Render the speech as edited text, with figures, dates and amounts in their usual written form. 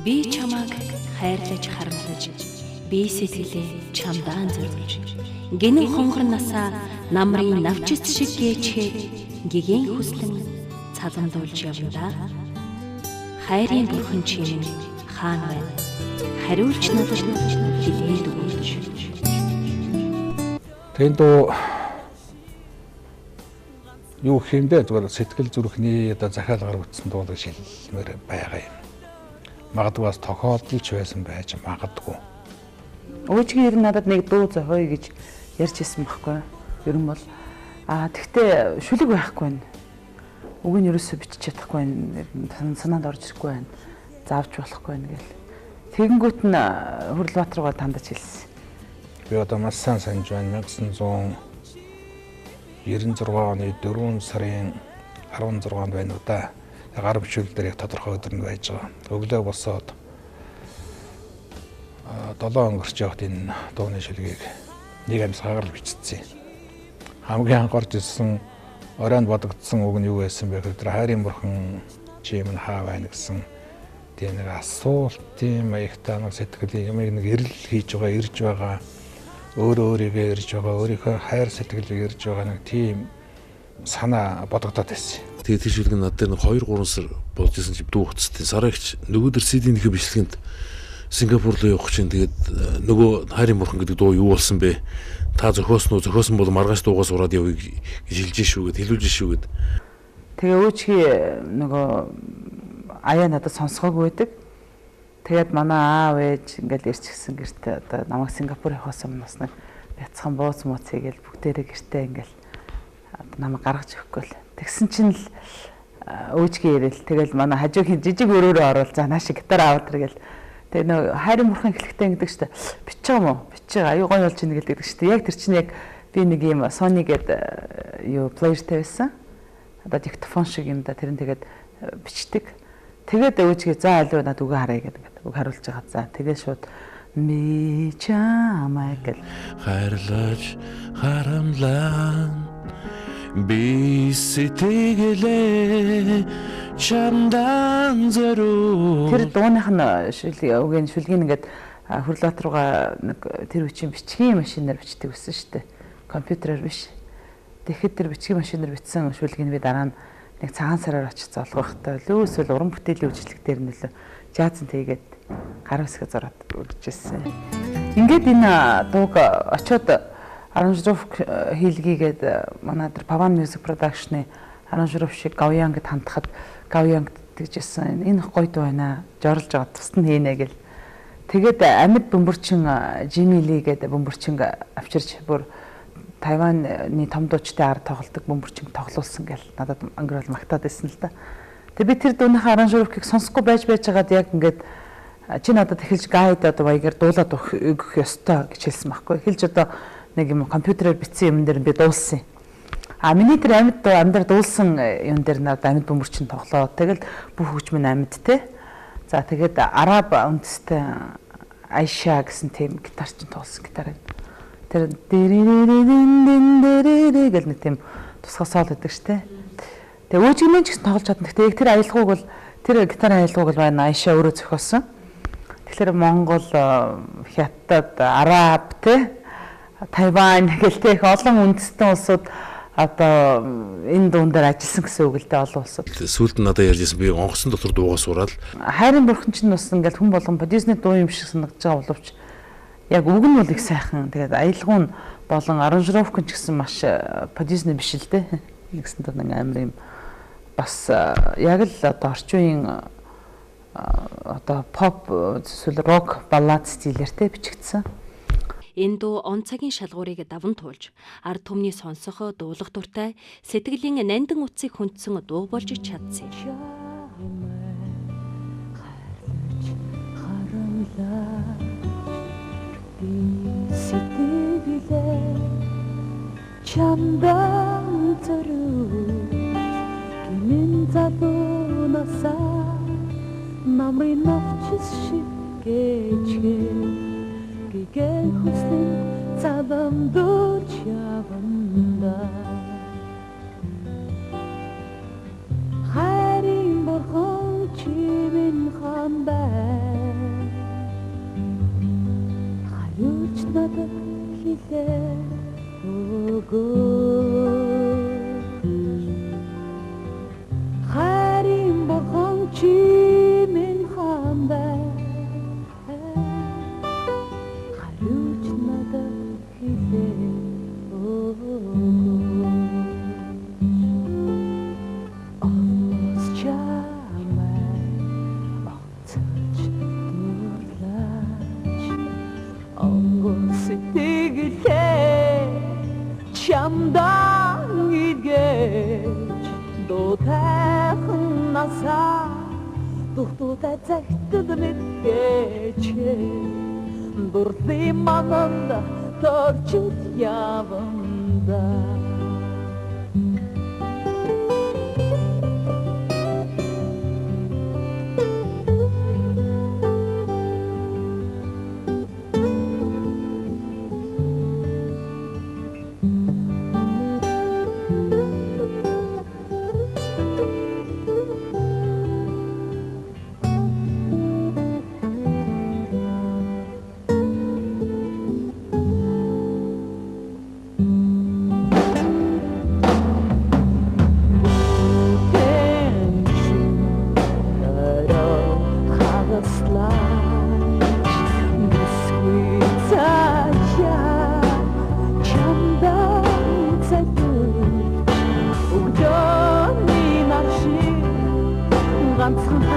Би чамайг хайрлаж харамлаж, би сэтгэлээ чамдаа зориулж, гэнэн хонгор насаа намрын навчис шиг гээчээд гигэн хүслэн цаламдуулж явна. Хайрын бурхан чинь хаана байна? Хариулч надад хэлээд өгөөч. Тэн дуу юу гэх юм бэ? Зүгээр сэтгэл зүрхний одоо захиал гаргагдсан дуу гэж хэлмээр байгаа юм. Магадгүй бас тохиолдолч байсан байж магадгүй. Өөжгийн ер нь надад нэг дуу зохиоё гэж ярьж ирсэн байхгүй. Ер нь бол тэгтээ шүлэг байхгүй байна. Үг нь ерөөсөө бичиж чадахгүй байна. Санаанд орж ирэхгүй байна. Заавч болохгүй байна гэл. Тэгэнгүүт нь Хүрлбаатар руугаа тандаж хэлсэн. Би одоо маш сайн санаж байна. 1996 оны 4 сарын 16-нд байна уу да. Гар бичвэл дээр яг тодорхой өдөр нь байж байгаа. Өглөө босоод 7 өнгөрч явахад энэ дууны шилгийг нэг амьсгаагаар л бичсэн. Хамгийн анх орж ирсэн оройн бодогдсон үг нь юу байсан бэ гэхээр хайрын бурхан чи минь хаа байна гэсэн тийм нэг асуултын маягтай нэг сэтгэлийн юмыг нэг эрэл хийж байгаа, ирж байгаа, өөрөө өөрийгөө ирж байгаа, өөрийнхөө хайр сэтгэлийг ирж байгаа нэг тийм санаа бодогдоод байсан. Тэгээд тэр шүлэг над дээр нэг 2 3 сар болж исэн чи дүү хуцтай. Сараагч нөгөөдөр CD-ийнхээ бичлэгэнд Сингапур руу явах чинь тэгээд нөгөө хайрын бурхан гэдэг дуу юу болсон бэ? Та зохиосон уу? Зохиосон бол маргааш дуугаа сураад явъя гэж хэлж шүү гэд, хэлүүлж шүү гэд. Тэгээ өөчгий нөгөө аяа надад сонсгоогүй байдаг. Тэгээд манай аав ээж ингээл ирчихсэн гэртээ одоо намайг Сингапур явахаас өмнө бас нэг бяцхан бууц мууц хийгээл бүгдээрээ гэртээ ингээл намайг гаргаж өгөхгүй л. Тэгсэн чинь л өөжгий ирэл. Тэгэл манай хажуугийн жижиг өрөөрөө орвол за нааш гитар аваад иргээл. Тэгээ нөө хайрын бурхан эхлэхтэй гэдэг чинь бичиж байгаа юм уу? Бичиж байгаа. Аюу гоё болж ийн гэдэг чинь. Яг тэр чинь яг би нэг юм Sony гээд юу плеертэй байсан. Одоо диктофон шиг юм да. Тэр нь тэгээд бичдэг. Тэгээд өөжгий за алив надад үгээ харъя гэдэг ингээд үг харуулж байгаа. За тэгээд шууд ми чамайг гэл хайрлаж харамлан би сэтгэлээ чамдан зориул. Тэр дууных нь шүлгийн шүлгийн ингээд Хүрлбаатар руугаа нэг тэр үеийн бичгийн машинаар бичдэг байсан шүү дээ. Компьютерээр биш. Тэгэхэд тэр бичгийн машинаар бичсэн шүлгийг би дараа нь нэг цагаан сараар очиж золгохтой лөө эсвэл уран бүтээлийн үйлчлэг дээр нь лөө жаазан тэгээд гар үсгэ зураад өгчээсэн. Ингээд энэ дууг очиод аранжировк хийлгийгээд манай тэр Pavan Music Production-ы аранжировщик Гавьянгд хандхад Гавьянгд тэгжсэн. Энэ гоё дуу байна. Жорлж байгаа тусад нь хийнэ гэл. Тэгээд амьд бөмбөрчин Жими Ли гэдэг бөмбөрчин авчирч бүр Тайваны том дуучтай ар тоглодог бөмбөрчин тоглуулсан гэл надад ангирал магтаад байсан л да. Тэгээ би тэр дууныхаа аранжировкийг сонсохгүй байж байжгаад яг ингээд чи надад эхэлж гайд одоо баягаар дуулаад өгөх ёстой гэж хэлсэн байхгүй. Эхэлж одоо нэг юм компьютерээр бичсэн юм дээр би дуулсан юм. А миний тэр амьд амьдар дуулсан юм дээр надад амьд бөмбөрчин тоглоо. Тэгэл бүх хөгжим нь амьд те. За тэгээд араб үндэстэй Айша гэсэн тийм гитарчин тоглосон гитар байна. Тэр дэрэрэрэн гэл нэг тийм тусгай соол гэдэг штэ. Тэгээ өөжигмэн ч гэсэн тоглож чадна. Гэтэ яг тэр аялгауг бол тэр гитарын аялгауг бол байна Айша өөрөө зохиосон. Тэгэхээр Монгол, Хятад, Араб те Тайван гэл те их олон үндэстэн улсууд одоо энэ дуун дээр ажилласан гэсэн үг л дээ олон улсууд. Сүүлд нь надад ярьж байсан би онгоцон дотор дуугаа сураад. Хайрын бурхан чинь бас ингээл хүн болгон продюсерний дуу юм шиг санагдаж байгаа боловч яг үг нь бол их сайхан. Тэгээд аялгау нь болон аранжировк нь ч гэсэн маш продюсерний биш л дээ. Нэгсэн тоо нэг амар юм бас яг л одоо орчин үеийн одоо pop эсвэл рок баллад стилээр те бичигдсэн. Энэ дуу он цагийн шалгуурыг даван туулж, ард түмний сонсох, дуулах дуртай сэтгэлийн нандин утсыг хүндсэн дуу болж чадсан юм. Сэтгэлээ чамдан зориулж гинэн залуунасаа намрын навчис шиг гэчгээ гигэн хүслэн цаламдуулж явна. Хайрын бурхан чи минь хаан байна. надад хэлээ өгөөч. Хайрын бурхан чи минь хаан бай, хариуч надад хэлээ өгөөч. Онгоц чамайг онцолж дурлаж, онгоц сэтгэлээ чамдан идгэж, дутайхан насаа дугтуутай цагтад мэдгээч, дурлын мананд торчид яванда. Ганцхан